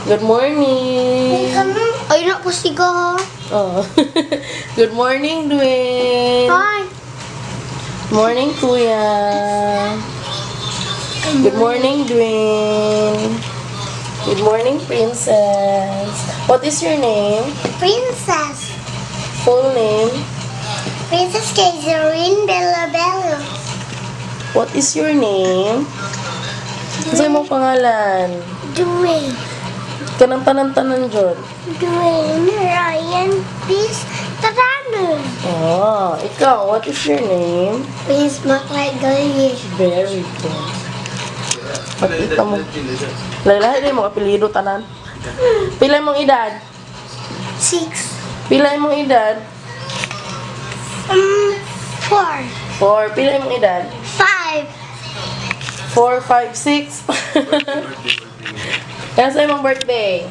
Good morning. Ay, na po siga ha. Oh. Good morning, Dwayne. Hi. Morning, Kuya. Good morning, Dwayne. Good morning, Princess. What is your name? Princess. Full name? Princess Kaiserin Bella Bella. What is your name? Ano imong pangalan? Dwayne. Kanang tanan-tanan jud. Dwayne Ryan Peace Tarano. Oh, ikaw, what is your name? Prince Maklay Gaye. Very good. Pakita mo. Lahi din mo apelyido tanan. Pila imong edad? 6. Pila imong edad? 4. 4. Pila imong edad? 5. 4, 5, 6. Kaya sa imong birthday?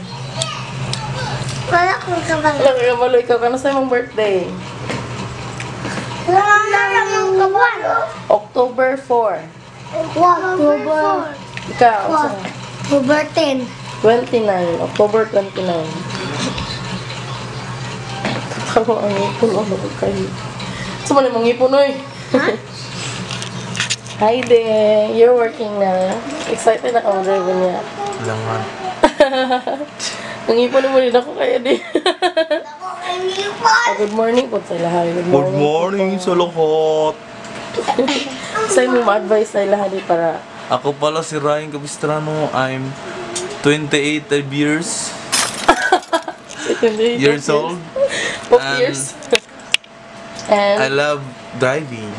Wala akong kabalo. Wala kang kabalo. Ikaw, kano sa imong birthday? Wala akong kabalo. October 4. October 4. Ikaw, October 10. 29. October 29. Tatawa ang ngipon. Ano ko kayo? Sa man imong ngipon, oy? Ha? Hi there. You're working na. Excited na ka mag-drive niya. Langan. Ang ngipon mo rin ako kaya di. Ako ang ngipon. Oh, good morning po sa lahat. Good Good morning. morning sa lahat. Sa imo ma-advise sa lahat di para Ako pala si Ryan Capistrano. I'm 28 years years old. Of And years. And I love driving.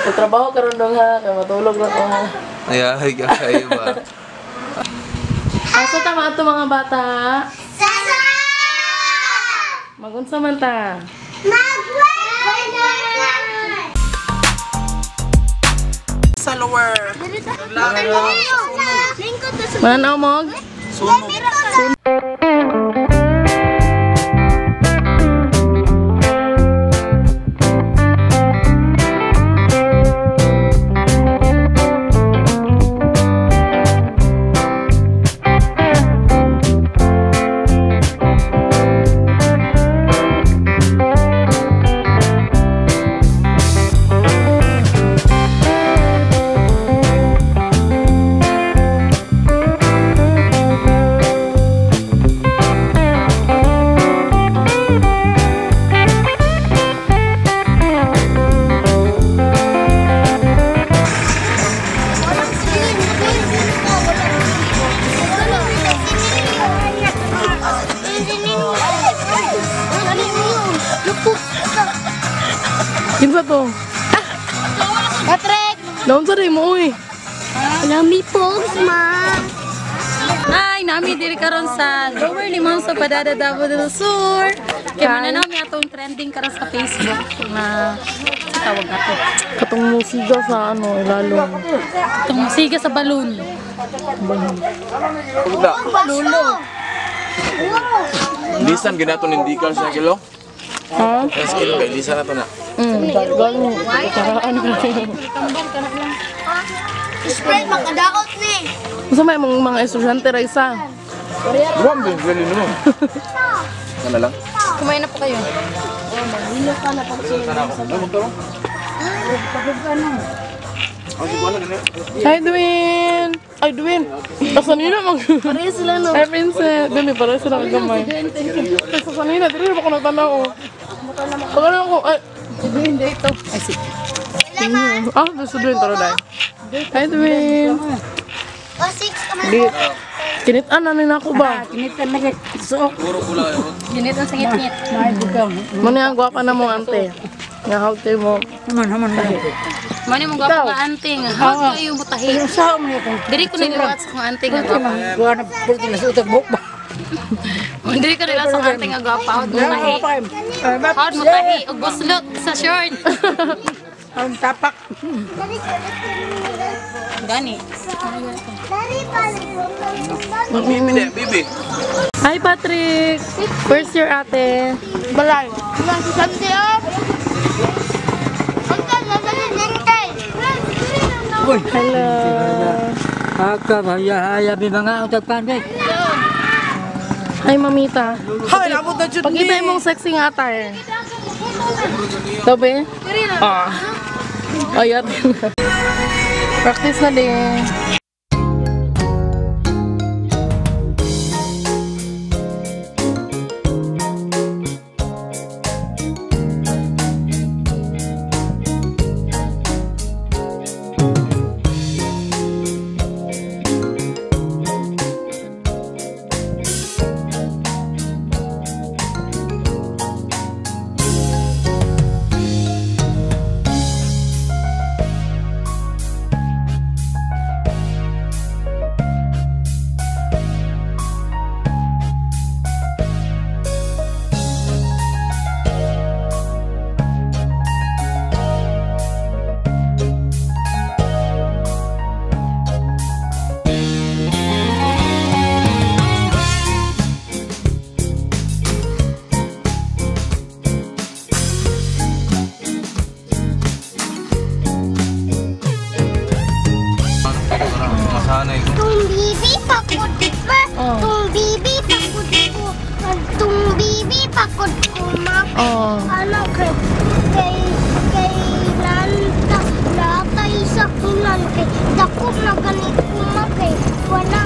Trabaho karon dong ha, kay matulog lang ko ha. Ay, ay, ay, ba? Asa ta ato mga bata? Sasa! Magunsa man ta? Mag-work! Sa lower. Mananaw mog? Sunog. Kinsa to? Patrick! Naunsa rin mo uy? Lami pogs, ma! Hi, nami diri karon sa Lower Limon sa Padada Davao del Sur. Kaya man na nami atong trending karon sa Facebook na sa tawag ato. Katong musiga sa ano, ilalong. Atong musiga sa balloon. Lulo! Lisan ginato ning dikal sa kilo. Ha? Es kilo kay lisan na to na. Gani. Karaan ka. Spread, makadakot ni! Unsa may mong mga estudyante ra isa? Buwan din dili nimo. Ano lang? Kumain na po kayo. Hi, Dwayne! Ay, Dwayne! Asa nila mag... Pareho sila, no? Hi, Princess! Dali, pareho sila kagamay. Sa kanina, dili ba ko nagtanaw, oh. Pagano ako, ay... Dwayne dito. Ay, sige. Ah, si Dwayne, tara dahil. Hi, Dwayne! O, 6 ka Di, kinitan na nina ako ba? Ginitan sa ngit-ngit. Muna ang gwapa na mo, ante. Nga, how to mo. Mani mo gwapo nga ante nga. How kayo mo tahi? Diri ko niliwat sa kong ante nga gwapa. Diri ko niliwat sa kong ante nga gwapa. Howd mo tahi. Howd mo tahi. Og buslot sa short. Ang tapak. Gani. Bibi, bibi. Hi, Patrick! Where's your ate? Balay. Si Sandy, oh! Hello! Aka, haya, haya, may mga utagpan, bay. Ay, mamita. Hay, nabot na jud Pakita imong sexy nga attire. Tabi? Ah. Ayat. Practice na din. Masanay ko. Tung bibi pakod pa. Oh. Tung bibi pakod ko. Tung bibi pakod ko ma. Oh. Ano kay kay kay nanta latay sa kinan kay dako na gani ko ma kay wala